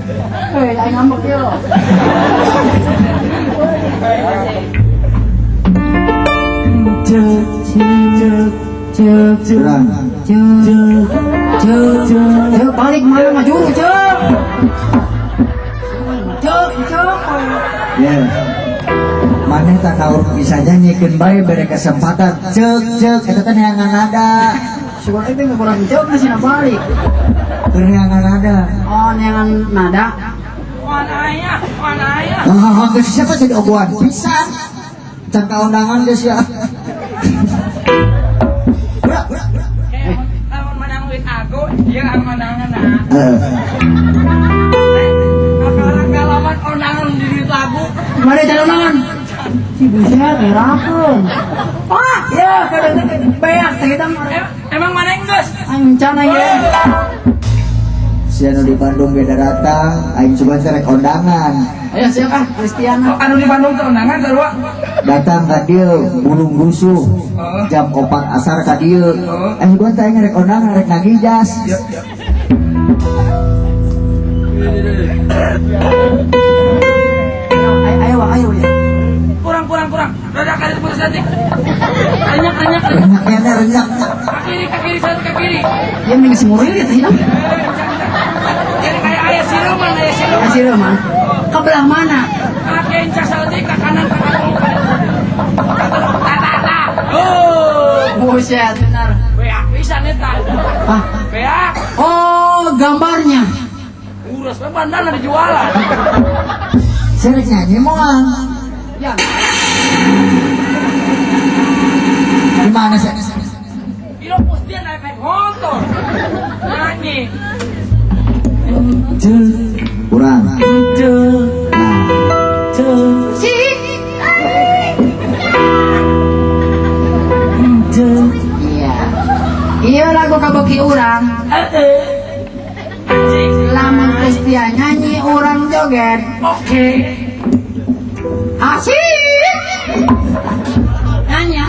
Hei, aing ngambek ieu. Cek cek cek cek cek cek cek balik mana maju cek. Cek cek. Ya. Maneh tak kaur bisa nyanyikeun bae bere kesempatan. Cek cek eta teh neangan nada. Syukur teh kurang cek masih balik. Keur neangan nada. Oh, neangan nada. Aya, aya. Nah, geus siapa jadi ogoan pisan. Can kaundangan geus ya. Lamun menang duit aku, dia ang menangan nah. Orang ngalaman undangan di duit lagu. Mana jalan undangan? Si buset ngerakeun. Wah, ya kadang beak teh kita. Emang mana geus? Ancana ye. Si anu di Bandung ge datang, aing coba rek undangan. Ayo siapa? Kristiana. Oh, anu di Bandung teh undangan sarua. Datang ka dieu bulung rusuh. Jam 4 asar ka dieu. Aing gua teh rek undangan rek nagih jas. Ayo ayo ya. Kurang kurang kurang. Rada kali putus nanti. Renyak renyak. Renyak renyak. Ke kiri ke kiri satu ke kiri. Ya mending semuril ya teh. Jadi kayak ayah siluman, ayah siluman. Ayah siluman. Ke belah mana? Ke encas saja ke kanan, ke kanan. Ta ta ta. Oh, buset benar. Beak pisan eta. Hah? Beak. Oh, gambarnya. Urus we bandana dijualan. Serek nyanyi moal. Ya. Di mana sih? Ilo dia naik motor. Nyanyi. Kurang. Iya. Iya lagu kaboki urang. Lamun Kristian nyanyi urang joget. Oke. Asik. Nyanyi.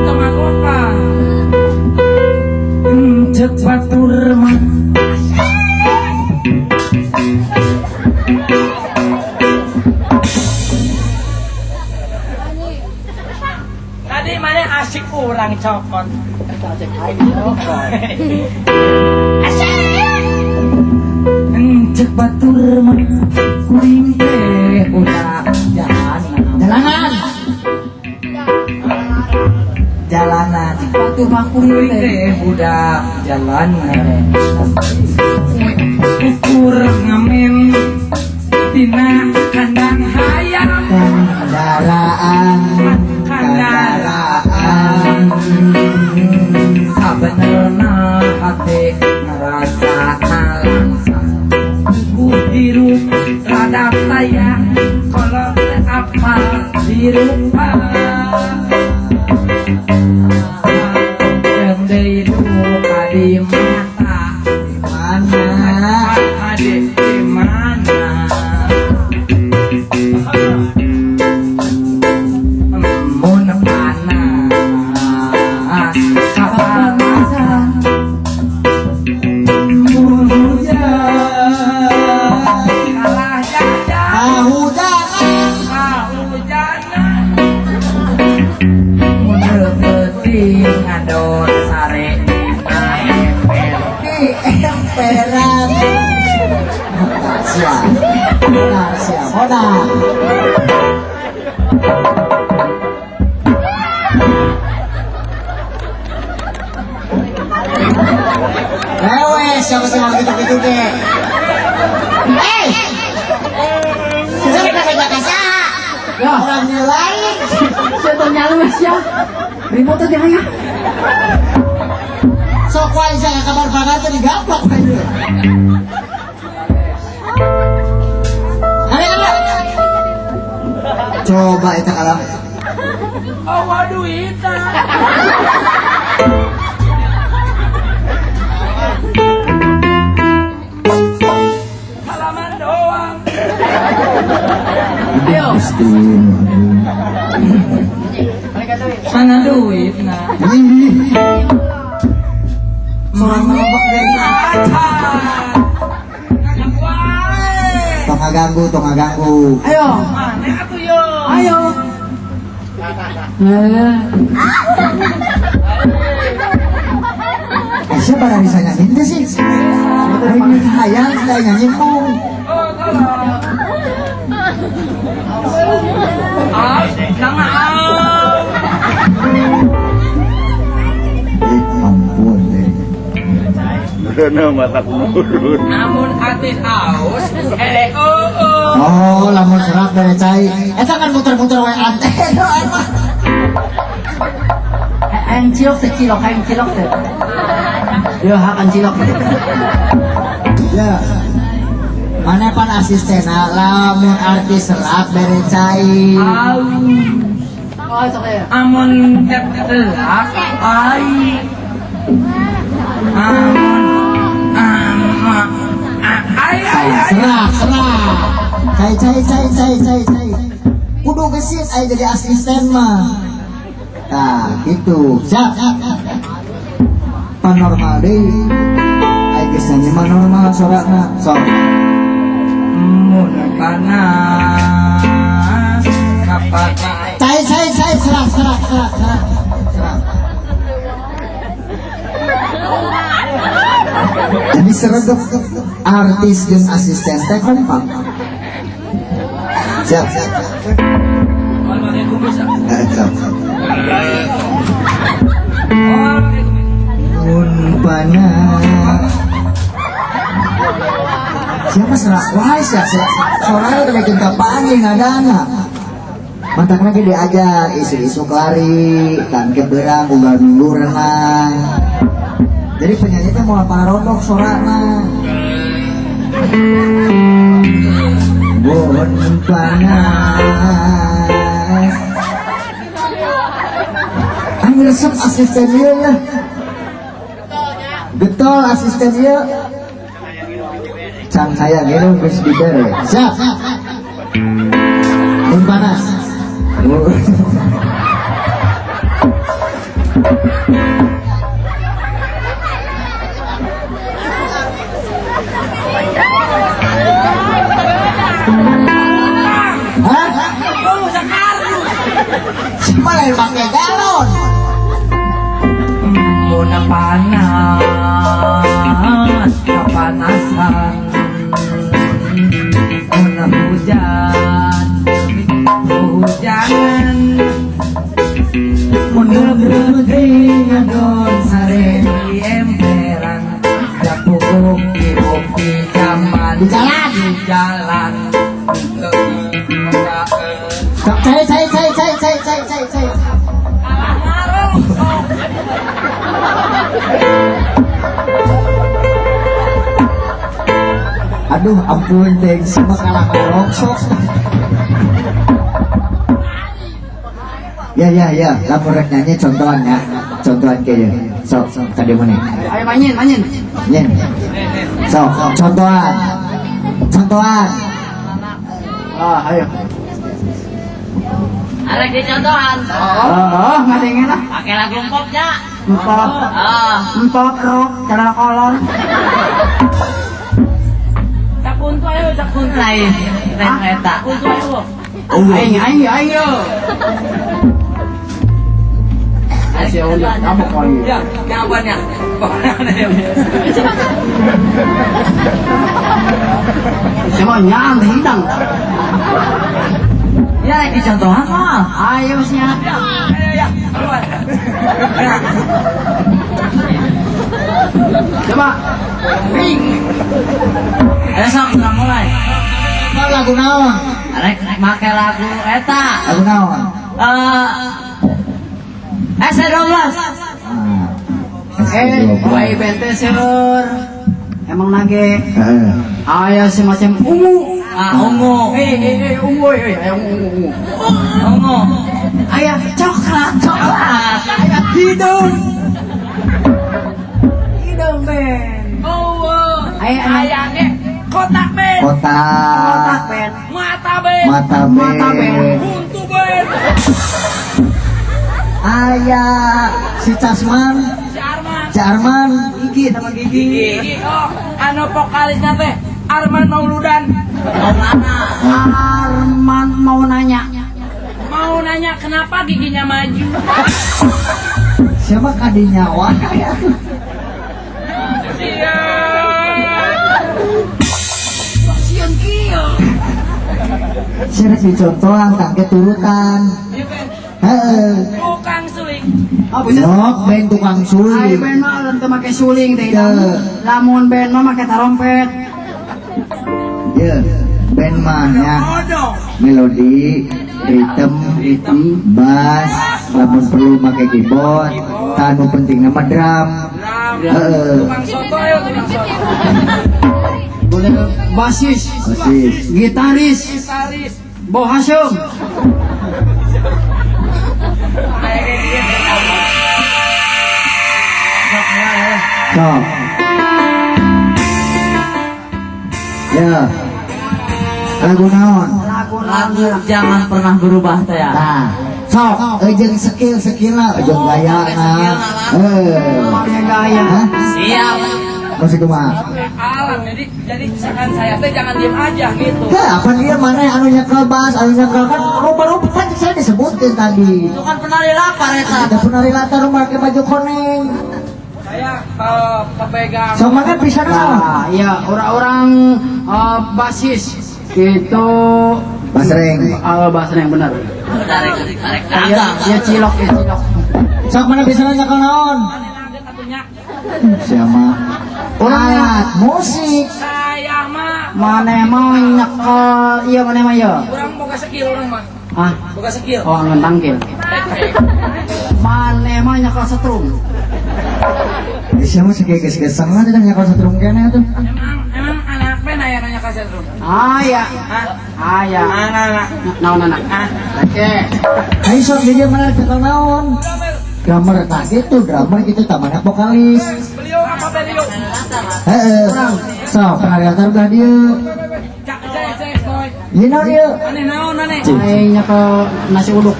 Teman apa? Cek batur mah. Tadi mana asik urang cokot. Asik. Cek batur mah kuring teh udah jalanan. Jalanan. Jalanan. Batur mah kuring teh udah jalanan. Ukur ngamen tina kandang hayam. Kendaraan. Kendaraan. Sabenerna hate ngarasa nalangsa. Ku hirup rada taya kolot teh apal dirupa. Jeung deui duka di mata. Di mana? Ade di mana? Mun panas kapanasan mun hujan kalah jajan kahujanan kahujanan mun leutik ngadon sare dina emper di emperan. Siap, siap, modal. Lewe, siapa sih mau gitu-gitu deh? Hey, saya kena kasaha. Orang nilai. Siapa nyala siapa? Remote aja ya. Sok wae saya kabar banget tuh digaplok aja. Coba itu kalah. Oh waduh itu. Halaman doang. Ayo. Mana duit nah? Ini. Sorang mabok dari ngaganggu, tong ngaganggu. Ayo. Mana atuh yo? Ayo. Siapa yang bisa nyanyi itu sih? Ini hayang saya nyanyi mung. Oh, tolong. Jangan. Ampun deh. Namun artis aus, Oh, lamun serak dari cai. Eta kan muter-muter wae ante. Hayang cilok teh cilok, hayang cilok teh. Yo hakan cilok. Ya. Mana pan asistena lamun artis serak dari cai. Oh, sok ya. Amun serak ai. Amun ai ai. Serak, serak. Cai cai cai cai cai cai. Kudu gesit ai jadi asisten mah. Nah, gitu. Siap. Pan normal deui. Ai geus nyanyi mah normal sorana. Sok. Mun panas kapan. Cai cai cai serak serak serak serak. Serak. Jadi seregep artis jeung asisten teh kompak. Siap. Siap. Mun panas. Siapa serak? Wah, siap serak. Sorana udah bikin kapan ngadana. Mantak lagi diajar isu-isu lari, tangke berang, unggal minggu renang. Jadi penyanyi teh mau parodok sorana. Mun panas. Aing resep asisten ieu ya. Getol asisten ieu. Can saya ngilu geus dibere. Siap. Mun panas. Hah? Siapa lain pakai galon? Mun panas, kepanasan. Mun hujan, hujanan. Mun putih ngadon sare di emperan. Japuk di jaman di jalan, di jalan. Cai cai cai cai cai cai cai cai. Aduh ampun teh sama kalah rongsok. Ya ya ya, lamun rek nyanyi contohan ya. Contohan kayaknya. Sok ka dieu maneh. Ayo manyin manyin. Nyin. Sok contohan. Contohan. Ah, ayo. Arek dicontohan. Oh, ngadengen ah. Pakai lagu empopnya. Empop. Ah, empop rok celana kolor. Cak kuntu ayo, cak kuntu. Lain, lain eta. Kuntu ayo. Aing aing aing yo. Ayo udah kamu kali. Ya, jawabannya. Semua nyang hidang. Ya lagi contohan mah. Ayo siap. Ayo ya, keluar. Coba. Ayo sok urang mulai. Lagu naon? Arek make lagu eta. Lagu naon? SR12. Wae bente seur. Emang nage. Aya semacam ungu. Ah, ungu. Ungu, aya ungu, ungu. Ungu. Aya coklat, coklat. Aya hidung. Hidung ben. Oh, aya aya ge kotak ben. Kotak. Kotak ben. Mata ben. Mata ben. Mata ben. Buntu ben. Aya si Casman, si Arman, si Arman, gigi sama gigi. Gigi. Oh, anu vokalisnya teh Arman Mauludan. Maulana. Arman mau nanya. Mau nanya kenapa giginya maju? Siapa kadinya wah? Sieun kieu. Sirek dicontohan tangke turutan. Heeh. Tukang suling. Sok band tukang suling. Ai band mah teu make suling teh. Lamun band mah make tarompet. Ye, band mah nya melodi, ritme, bass, lamun perlu make keyboard, tanu penting nama drum. Heeh. Tukang soto ayo tukang soto. Boleh basis, gitaris, bohasem. Sok. Ya. Lagu naon? Lagu jangan pernah berubah teh ya. Nah, sok eujeung skill-skillna, eujeung gayana. Make gaya. Siap. Masih kumaha? Alam, jadi misalkan saya teh jangan diem aja gitu. Heh, apa dia mana anu nyekel bass, anu nyekel kan rupa-rupa kan saya disebutkan tadi. Itu kan penari latar eta. Ada penari latar pakai baju koneng. Saya kepegang. So mana bisa nah, iya, orang-orang basis itu basreng. Basreng benar. Tarik tarik dagang. Ya cilok, ya cilok. Sok mana bisa nyekel naon? Siapa? Alat musik. Saya mah. Mana mau nyekel? Iya mana mah ya? Kurang boga skill orang mah. Ah, boga skill. Oh, angan tangkil. Mana mau nyekel setrum? Siapa sih kayak geus-geus lah teh nyekel setrum kene tuh. Emang anak band aya nu nyekel setrum? Ah ya. Ah ya. Anak. Naon anak? Oke. Ayo sok dia mana nyekel naon? Drummer tak gitu, drummer gitu tamana vokalis. Beliau apa beliau? Heeh. Sok penari latar belah dieu. Cak cek cek boy. Ieu naon ieu? Aneh naon aneh? Aing nyekel nasi uduk.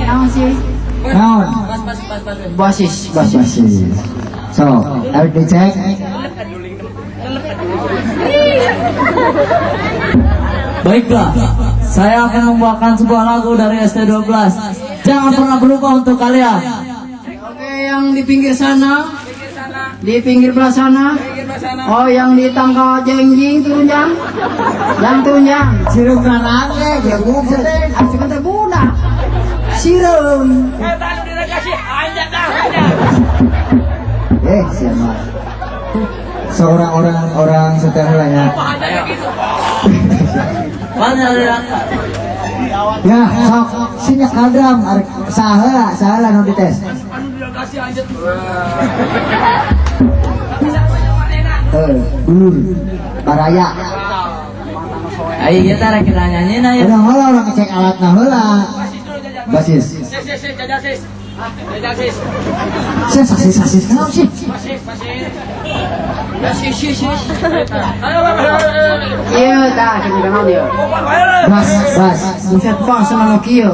Naon sih? Naon? Basis, basis. Sok, harus dicek. Baiklah, saya akan membawakan sebuah lagu dari ST12. Jangan pernah berubah untuk kalian. Oke, yang di pinggir sana, di pinggir belah sana. Oh, yang di tangga jengjing turun jang, yang turun jang. Sireum karangge, jagung teh. Asik teh budak. Sireum. Siapa? Seorang orang setel ya. Ya, sok sini kadram saha saha nu dites. Dulur baraya. Ayo kita rek nyanyi na ya. Udah heula urang ngecek alatna heula. Basis. Sis, sis, sis, kenapa sih? Iya, dah, kita kenal dia. Bas, bas. Buset bas sama kieu.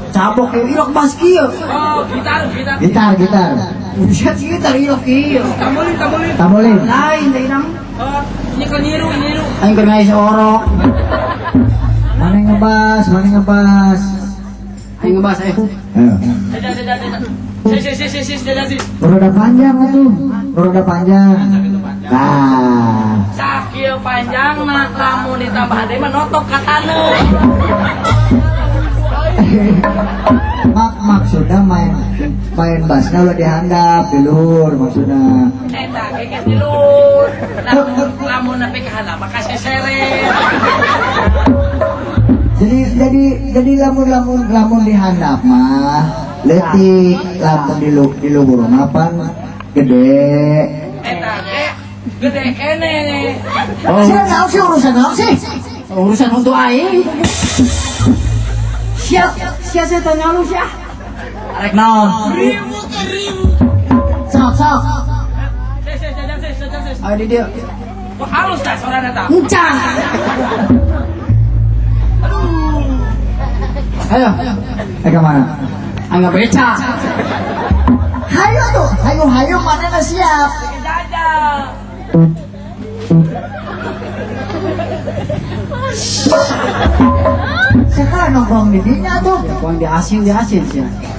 Cabok ieu ilok bas kieu. Oh, gitar, gitar. Gitar, gitar. Buset gitar ilok kieu. Tambolin, tambolin. Tambolin. Lain teh inang. Oh, nyekel niru, niru. Aing keur ngais orok. Mana ngebas, mana ngebas. Aing ngebas eh. Ayo. Roda panjang atuh. Roda panjang. Nah, sakil panjang nah lamun ditambah deui mah notok ka taneuh. Maksudna main bassna ulah dihandap di luhur maksudna. Eta geus di luhur. Lamun nepi ka handap mah kasesere. Jadi lamun dihandap mah leutik, lamun di luhur mah pan gede. Eta ge gede kene. Oh. Sia naon sih urusan naon sih? Urusan untuk aing. Siap, siap saya tanya lu siap. Arek naon? Ribut, ribut. Sok, sok. Sis, Ayo di dia. Wah, halus dah suaranya tak? Encang. Ayo. Ayo kemana? Ayo beca. Hayu tuh, hayu-hayu manehna siap. Jajal. Sekarang nongkrong di dinya tuh. Nongkrong di asin sih.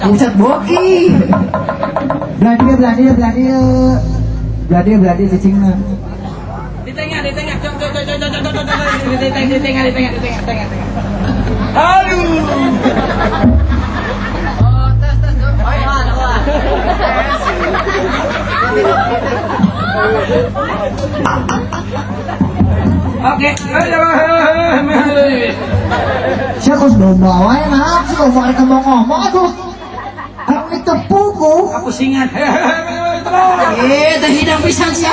Buset boki. Belah dia. Belah dia cicingna. Di tengah. Cok. Di tengah. Aduh. Oh, tes. Oke. Saya kos domba wae nah, sih kalau mereka mau ngomong atuh. Anu ditepuku. Aku singan. Teh hidang pisan sia.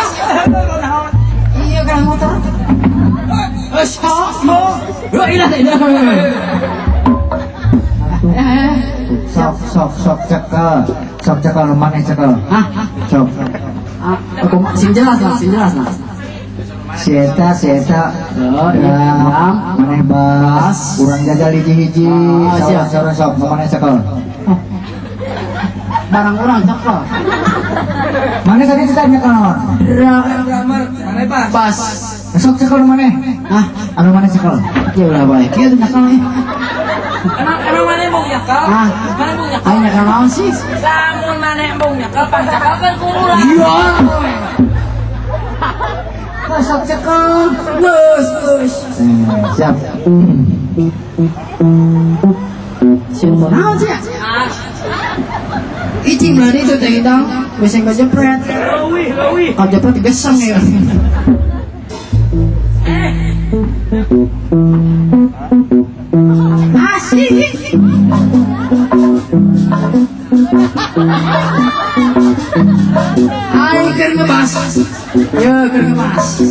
Iya kan motor. Sok. Ilah. Sok cekel. Sok cekel nu maneh cekel. Hah? Sok. Aku sing jelas lah. Si eta oh, iya. Maneh bas urang jajal hiji-hiji saurang sok nu maneh cekel. Barang urang cekel. Maneh tadi cerita nyekel naon? Drummer maneh bas. Sok cekel nu maneh. Hah? Anu maneh cekel. Ya ulah bae. Kieu nyekel euy. Emang maneh mau nyekel? Hah? Maneh mau nyekel? Aing nyekel naon sih? Lamun maneh mau nyekel pangcekelkeun ku urang. Iya. Sok cekel. Geus. Siap. Sieun naon sih? Icing berani itu teh hidang, bisa ngejepret. Leuwih. Kalau jepret geseng ya. Asik. Ai keur ngebas. Ye keur ngebas.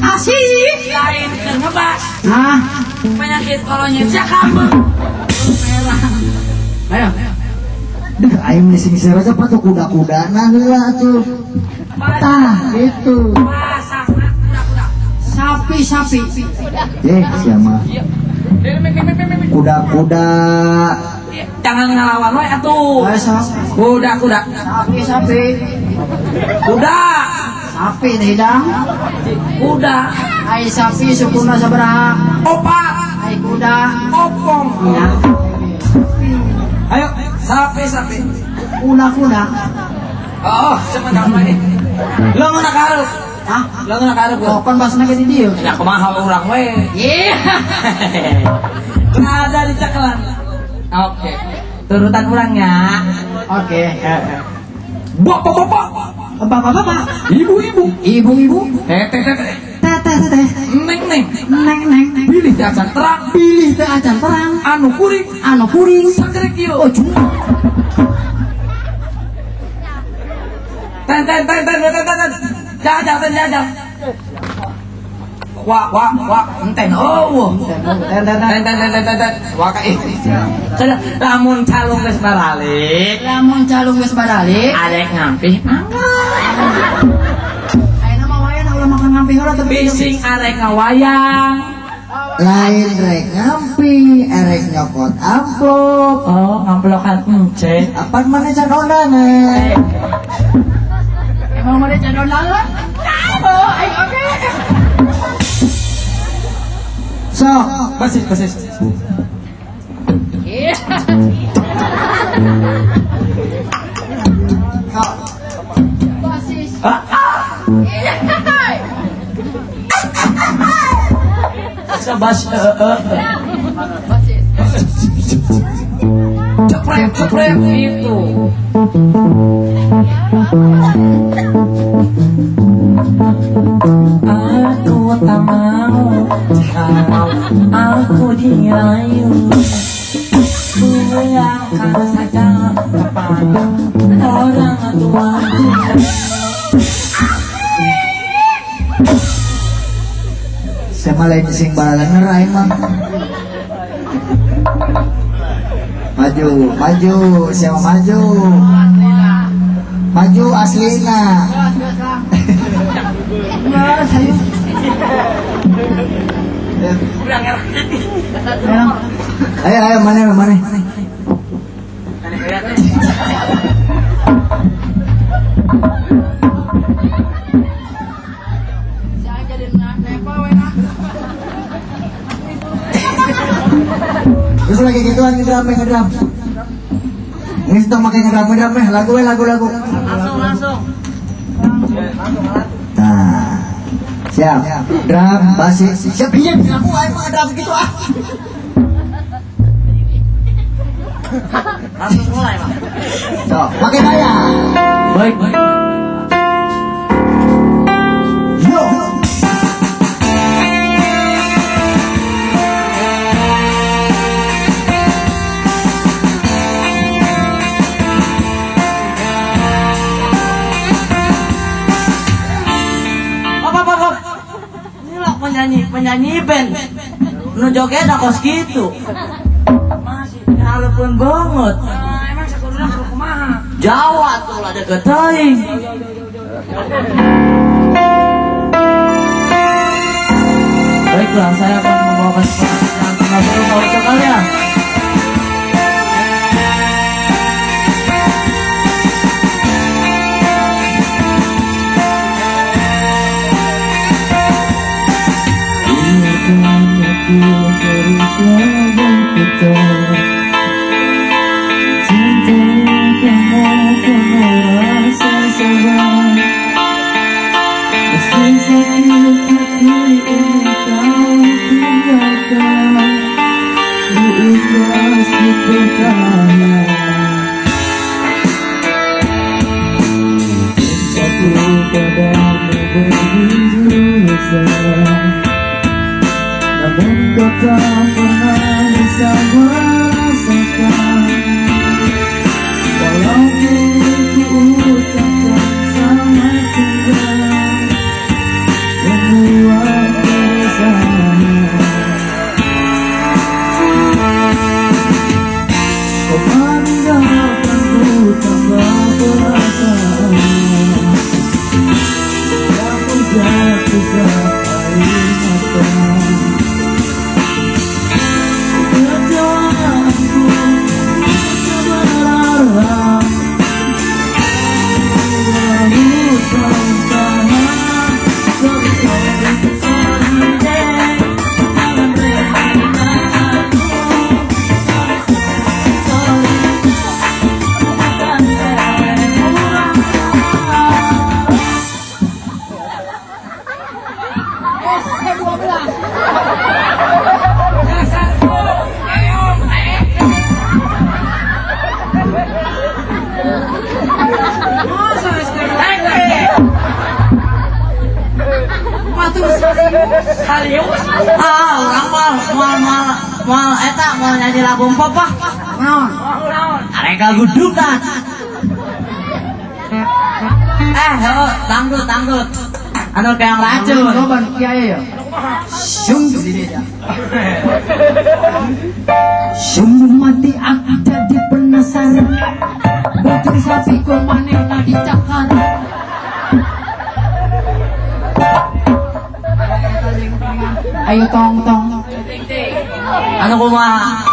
Asik. Lain keur ngebas. Hah? Penyakit kolonnya cakap. Merah. Ayo. Duh, aing mah sing sere teh patuh kuda-kudana heula atuh. Tah, gitu. Pasangna kuda-kuda. Sapi-sapi. Sia mah. Kuda-kuda. Jangan ngelawan we atuh. Kuda-kuda. Sapi-sapi. Kuda. Sapi teh hidang. Kuda. Ai sapi sukuna sabaraha? Opat. Ai kuda. Opong. Ya. Ayo, sapi-sapi. Kuda-kuda. Oh, semenang lagi. Leungeun karep. Hah? Leungeun karep. Oh, pan basna ge di dieu. Ya kumaha urang we. Iya. Ada di cekelan. Oke. Turutan urangnya. Oke. Bapak-bapak. Bapak-bapak. Ibu-ibu. Ibu-ibu. Teteh-teteh. Teteh-teteh. Neng-neng. Neng-neng. Bilih teu acan terang. Bilih teu acan terang. Anu kuring. Anu kuring. Sagerek ieu. Oh, cuma. Ten. Jajal. Wah, enten eueuh. Ten. Ten. Wah ka ih. Lamun calung geus baralik. Arek ngampih mangga. Ayeuna mah wayang ulah makan ngampih heula teh. Bising arek ngawayang. Lain rek ngampi, erek nyokot amplop. Oh, ngamplokan ence. Apaan mana can ondangan? Emang mana can ondangan? Oh, aing oke. Sok, basis. Iya. Sok. Basis. Iya. Sebas basis. Cepret itu. Aku tak mau kalau aku dirayu. Pulangkan saja kepada orang tuaku. Saya mah lain sing balaner aing mah. Maju, saya mah maju. Maju aslina. Ayo, mana? Saya jadi nepa we ah. Terus lagi gituan ngedram ngedram. Ini tong make ngedram ngedram meh lagu we lagu lagu. Langsung. Nah. Siap. Drum basi. Siap pinjam aku aing mah ngedram gitu ah. Langsung mulai, Pak. So, pakai daya. Baik. Yo. Hop. Ini lah penyanyi band. Nu joget kos kitu. Masih Halepun banget. Emang sakuduna kudu kumaha? Jawa tuh lah deket teuing. Baiklah, saya akan membawakan yang pernah berubah untuk kalian. Cinta kamu penuh rasa sabar. Meski sakit hati ini kau tinggalkan, ku ikhlas ku bertahan. Cintaku padamu begitu besar, namun kau tak pernah bisa merasakan. Walau kini ku ucapkan selamat tinggal, membuat keresahan. Kau meninggalkanku tanpa perasaan, yang jatuh air mata. Kekecewaanku berharap, lalu tahan. Sorry, sorry, jangan remehkan aku. Sorry, sorry, bukan murah. ST12. Dasar keong. Masa ST12? Serius? Ah, orang mal eta mau nyanyi lagu pop ah. Naon? Naon? Arek gudukan. Heuh, dangdut. Anu keong racun. Coba kiai ya. Sungguh sungguh mati aku jadi penasaran. Bocor sapi ku manehna dicakar. Ayo tong tong. Anu kumaha?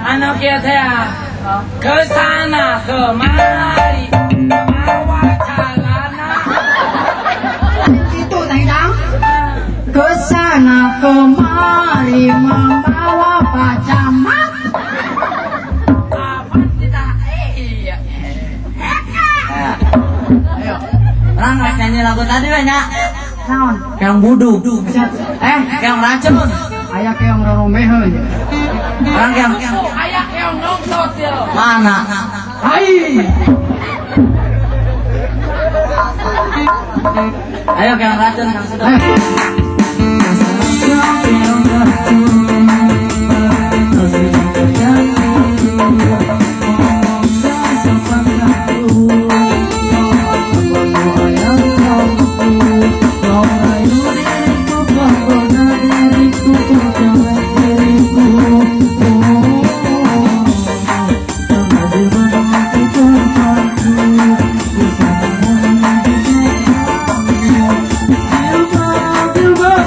Anu kieu teh ke sana kemari bawa celana. Itu teh dang. Ke sana kemari membawa pacamat. Apa tidak? Iya. Ayo. Orang rek nyanyi lagu tadi we nya. Naon? Keong buduk. Keong racun. Aya keong roromeheun. Orang keong aya keong nongtot ya. Mana? Hai. Ayo keong racun Kang Sedot. Keong racun.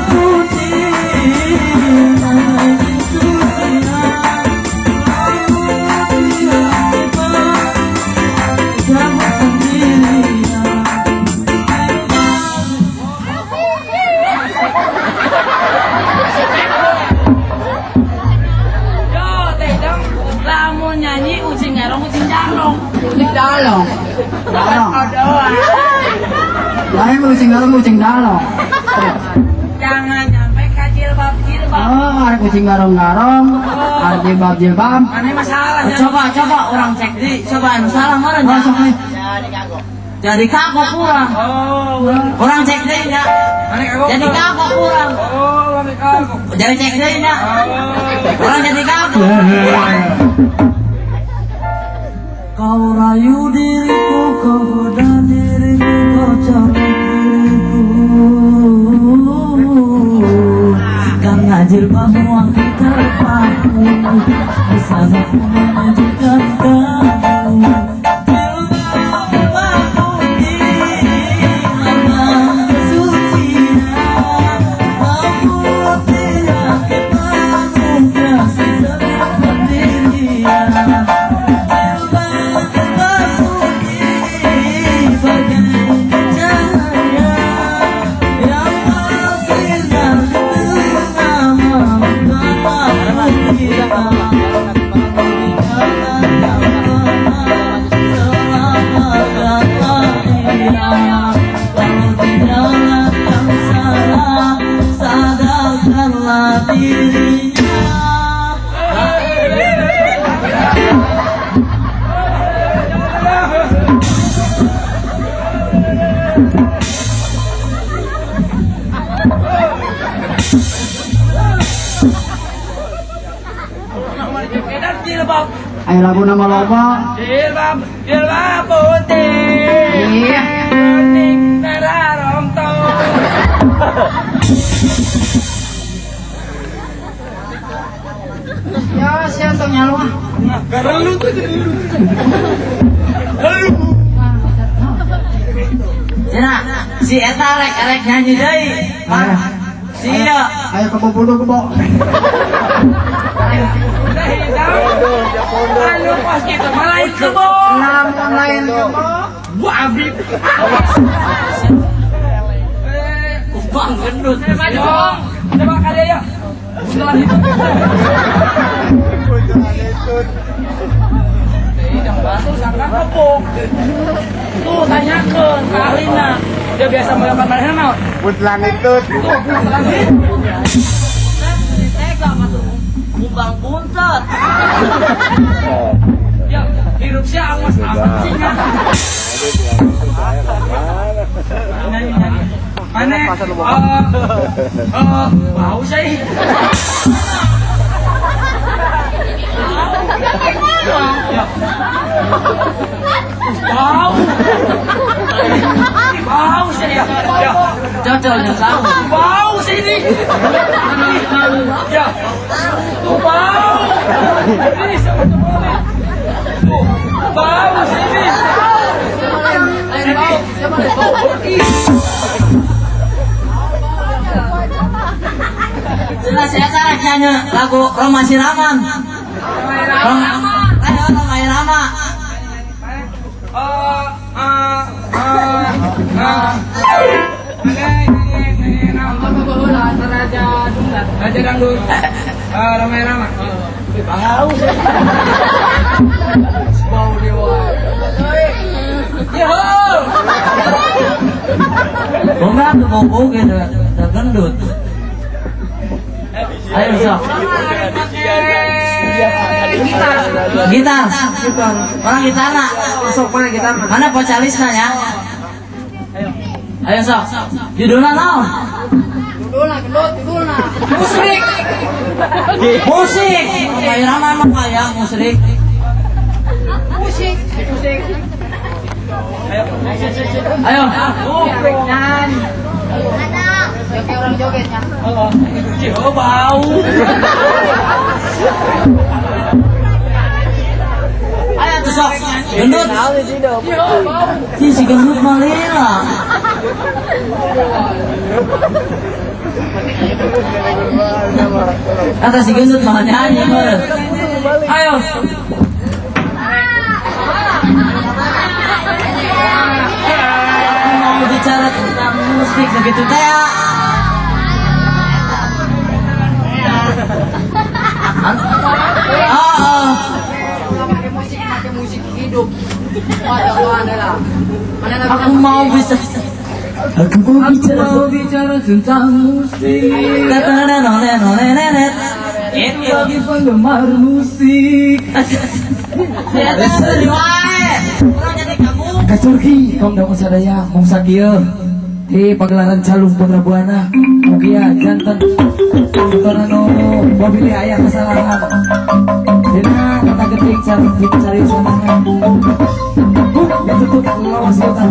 Putih. Garong. Lain kucing garong kucing dalong. Jangan nyampe ka jilbab jilbab. Oh, ada kucing garong-garong, ada jilbab jilbab. Aneh masalah. Coba orang cek di, coba anu salah meureun. Oh, sok we. Jadi kagok urang. Oh, Orang cek deui nya. aneh kagok. Jadi kagok urang. Oh, aneh kagok. Jadi cek deui nya. Orang jadi kagok. Kau rayu diriku, kau goda diriku, kau cabut diriku. Karena jilbabmu aku terpaku, di sana ku menunjukkan kamu. Jilbab putih, lambang kesucian, kau putih yakin penuh kasih serta pendirian. Sadarkanlah dirinya. Edan jilbab. Ayo lagu nama loba. Jilbab, jilbab putih. Iya. Kuning merah rontok. Ya, sia tong nyalu ah. Gerelut gerelut. Cina, si eta rek nyanyi deui. Si ieu. Ayo kebo bodoh kebo. Anu pas gitu malah lain kebo. Lamun lain kebo. Babi. Bang gendut. Maju dong. Coba kali ya. Buntelan itu. Tidak batu sangka kebo. Tuh tanyakeun ka ahlina. Dia biasa melakukan manehna naon? Buntelan itu. Tuh buntelan itu. Tega mah kumbang buntet. Ya, hirup sia awas amat sih nya. Mana? Bau sih. Bau. Bau sih ya. Cocok tahu. Bau sini. Ya. Tuh bau. Ini sama boleh. Tuh bau sini. Jelas saya cara nyanyi lagu Roma Siraman. Ayo Roma Irama. Raja dangdut. Roma Irama. Bau. Bau dewa. Yo. Bongkar tuh bau gitu, gendut. Ayo sok. Gitar. Orang gitar nak. Sok mana gitar? Mana vocalisnya ya? Ayo sok. Judulnya naon? Judulna gendut, judulna. Musrik. Musik. Roma Irama emang kaya musrik. Musik. Musik. Ayo. Musrik nyanyi. Joget orang jogetnya. Oh, bau. Ayo tuh sok. Gendut. Si gendut malila. Kata si gendut mah nyanyi. Ayo. Aku mau bicara tentang musik begitu teh. Pakai musik hidup. Aku mau bisa. Aku mau bicara tentang musik. Bagi penggemar musik. Kasurgi kaum daun sadaya mong sakieu di pagelaran calung Putra Buana mugia janten tonton anu mobil aya kesalahan dina kata geting cari sanangan ditutup lawas kota.